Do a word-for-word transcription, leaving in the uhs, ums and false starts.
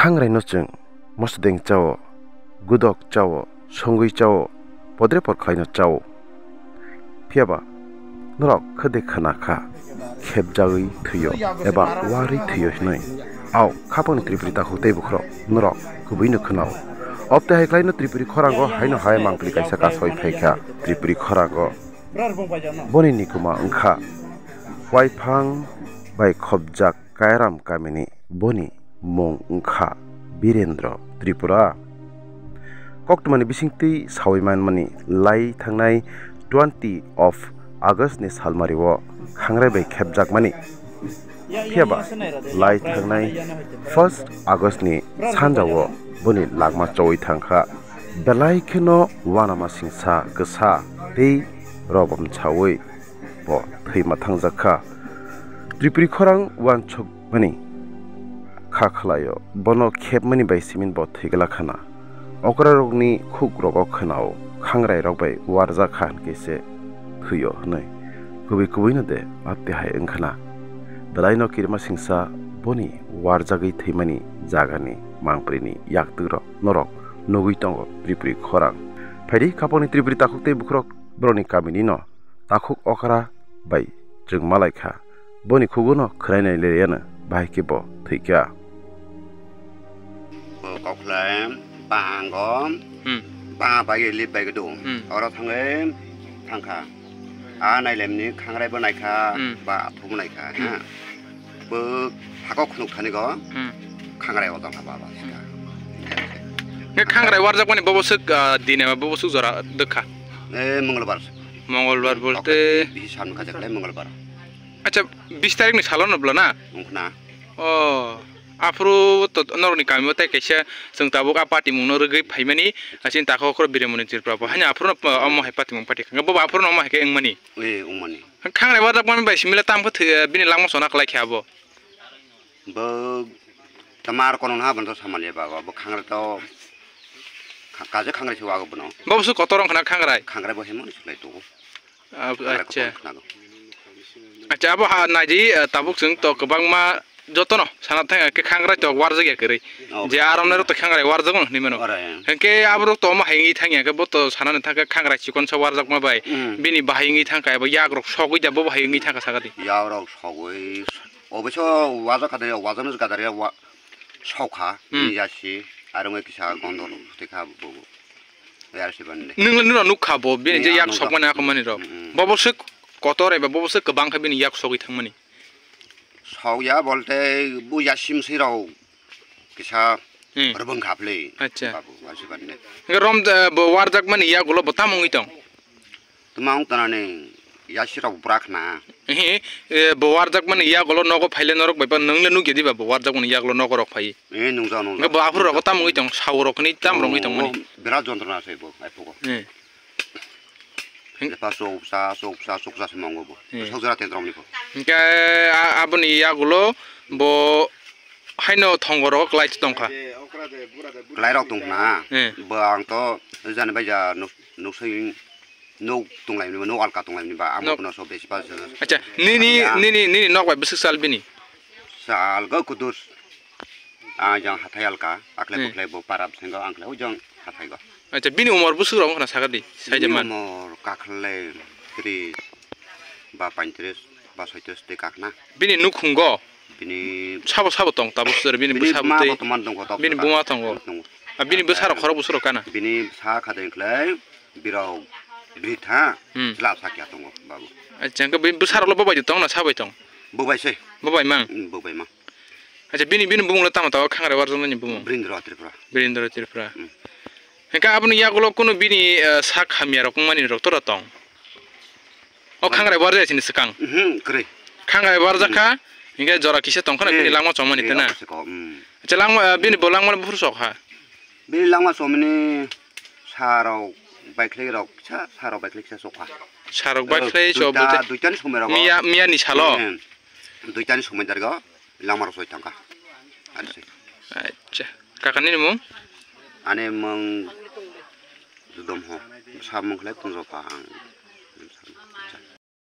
Khangrai no chwng mosodeng chao, gudok chao, songwi chao, podre por khlaino chao. Phiyaba norok khede khna kha, khepjagwi thwiyo eba warwi thwiyo hinwi. Ao khapangni Tripuri takhuk tei bukhurok norok kubui no khwnao. Obte hai khlaino Tripuri khorango haino hai mangpili kaisa kasoi phai kha Tripuri khorango. Boni nikuma wngkha Waithang bai khopjak Kairam kamini. Boni mung wngkha Birendra Tripura. Koktwmani bisingtwi sawi manmani, lai thangnai twenty of August ni salmario khangrai bai khepjakmani. Phiyaba lai thangnai first August ni sanjao boni langma chowi thangkha. Belai kheno uanama singsa kwsa tei robom chawi bo thwima thangjak kha. Tripuri khorang uansukmani kha khlaio, bono khepmani bai simin bo thwigwla khana. Okrarokni khukrok o khwnao, khangrai rok bai warjak kha hwnkhe se thwio hwnwi. Kubui kubui no de atwi hai wngkhana. Belai no kirima singsa boni warjagwi thwimani jagani mangpri ni yaktwk rok norok nugwi tongo Tripuri khorang. Phaidi khapangni Tripuri takhuk tei bukhurok borokni kamini no takhuk okra bai chwng malai kha. Boni khugo no khwnainai leriyano bahai khe bo thwi kha. Kokhlai bahango Hmm. baha bai lip bai do. Hmm. Oro thangwi thangkha. A nailemni khangrai bo naikha Hmm. ba aphuru bo naikha. Hmm. Ha. Bo hako khunuk thani go Hmm. khangrai o tongkha baba. Khe khangrai warjakmani bobo swk, ah, dine bobo swk jora dwkha. E, Mongolbar. Mongolbar bolte? Bisi san kajakle Mongolbar. Acha, bis tarikni salo no bla na? Wngkhna. O, aphuru to norokni kamio tei kaisa chwng tabuk a patimungno rwgwi phaimani, achini takhuk okhoro Biremoni Tripura bo. Haino aphuru no, omo hai patimung pati khangkha. Bobo aphuru no omo hai khe wngmani. E, wngmani. Khangrai warjakmani bai simila tamo khe thwi, bini langma chona kwlai khe abo. Bo tamar kono na bono samani baba, bo khangrai to kha-, kaje khangrai se wago bono. Bobo swk kotor wngkhana khangrai? Khangrai bo hemon siklai to. Ab-, Khangrai acha. Kotor wngkhana go. Acha, abo ha naidi, eh, tabuk chwng to kwbangma jotono sana thang khe khangrai to warjak ya kwrwi. Oh. Je arom nai rok to khangrai warjak no hinwi mano. Ore. Hwnkhe aborok to omo hai wngwi thang ya khe bo to sanani thang khe khangrai chikon sa warjakma bai. Mm. Bini bahai wngwi thang kha abo yak rok sogwi da bo bahai wngwi thang kha sagadi. Yak rok sogwi Oboiso waja kadari, waja no gadari wa-, sokha, Hmm. ni yasi, arong kisa gondol, tei kha bo, bo. Yar si bande. Nwng, nwng nukha bo, bini Ni je yak ang nukha. Sokmani akomani rok. Hmm, hmm. Bobo swk kotor eba bobo swk kwbang kha bini yak sogwi thangmani. Sokya bolte bo yasim si rok kisa Hmm. Rwbwng kha phle. Acha. Babu, yar si bande. Hwnkhe rom, eh, bo warjakmani yak ulo bo tamo wngwi tong? Twmang tanani yasirok bwrak na. Ehe, e, bo warjakmani yagulo nogo phaile norok bai pa nwng le nukya diba bo warjakmani yagulo nogo rok phai. E, nungja, nungja. Hwnkhe bo aphuru rogo tamo wngwi tong, sao rok ni tamo rok wngwi tong mani. Oh, birat jontrona se bo, ai phugo. E. Hwnkhe Lepa sok sa, sok sa, sok sa se mongo bo. E. Sok jora te drom ni pho. Hwnkhe a-, aboni yagulo bo haino thongo rogo kwlai tongkha. Kwlai rok tongkha na. E. Bo ang to jani bai ja nuk-, nuksai Nuk tonglaimani ba, nuk alka tonglaimani ba, amo Nuk. Kono so besi pa se. Acha, nini, Ya. Nini, nini nok bai bwswk sal bini? Sal go kudur. Ah, jang hathai alka, akle Hmm. Bukle bo parab senggo, angkle o jang hathai go. Acha, bini umor bwswk rok wngkha na sakadi, Bini saija man. Umor kakhle tris ba paintris ba soitris tei kakna. Bini nukhungo? Bini Sabo, sabo tong, tabuk sir, bini bini bwsa bwtwi. Bo toman tongo, tok Bini tongo. Buma tongo. Tongo. Ah, bini bwsa rok khorok bwswk rok kana? Bini bwsa kha dei khlai. Birok bwrwi tha, Hmm. Chwla sakya tongo, babu. Acha, hwnkhe bai bwsaroklo bo bai tong na sa bai tong? Bo bai se. Bo bai mang? Hmm, bo bai mang. Acha, bini, bini bumunglo tamo tamo khangrai warjaknani bumung? Birindra Tripura. Birindra Tripura. Hmm. Hwnkhe aboni yagulo kunu bini, eh, sak hamya rok wngmani rok tora tong? O khangrai warjak sini swkang? Mhm, kwrwi. Khangrai warjak kha, Hmm. Hwnkhe jora kisa tongkhana Eh, bini langma chongmani eh, tena? Abo se ko, hmm. Acha, langma, eh, bini bo langma buphuru sok ha? Bini langma chomani sarok baikhlai rok kisa, sarok baikhlai kisa chokha. Sarok baikhlai Eh, chok duita, bolte duitani somoi rogo. Miya, miya ni salo? Eh, eh. Duitani somoi dargo langma rok soi thangkha. Ani se. Acha. Kaka nini mung? Ani mung Judom ho. Sa mung khlai Kunjo Pahang.